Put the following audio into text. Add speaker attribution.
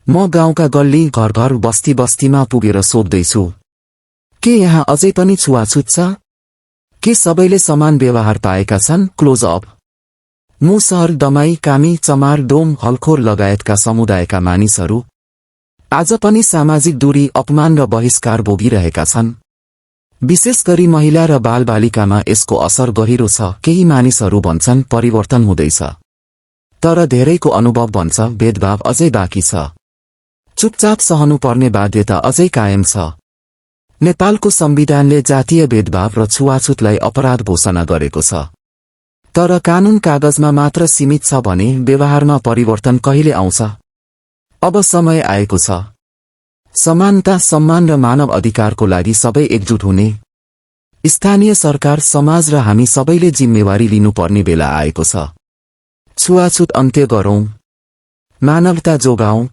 Speaker 1: म गाउँका गल्ली घर घर बस्ती बस्तीमा पुगेर सोध्दैछु, के यहाँ अझै पनि छुवाछुत छ? के सबैले समान व्यवहार पाएका छन्? Close up. मुसहर, दमाई, कामी, चमार, डोम, हलखोर लगायतका समुदायका मानिसहरू आज पनि सामाजिक दूरी, अपमान र बहिष्कार भोगिरहेका छन्। विशेष गरी महिला र बालबालिकामा यसको असर गहिरो छ। केही मानिसहरू भन्छन् परिवर्तन हुँदैछ, तर धेरैको अनुभव भन्छ भेदभाव अझै बाँकी छ। चुपचाप सहनुपर्ने बाध्यता अझै कायम छ। नेपालको संविधानले जातीय भेदभाव र छुवाछुतलाई अपराध घोषणा गरेको छ, तर कानून कागजमा मात्र सीमित छ भने व्यवहारमा परिवर्तन कहिले आउँछ? अब समय आएको छ। समानता, सम्मान र मानव अधिकारको लागि सबै एकजुट हुने। स्थानीय सरकार, समाज र हामी सबैले जिम्मेवारी लिनुपर्ने बेला आएको छ। छुवाछुत अन्त्य गरौं, मानवता जोगाउँ,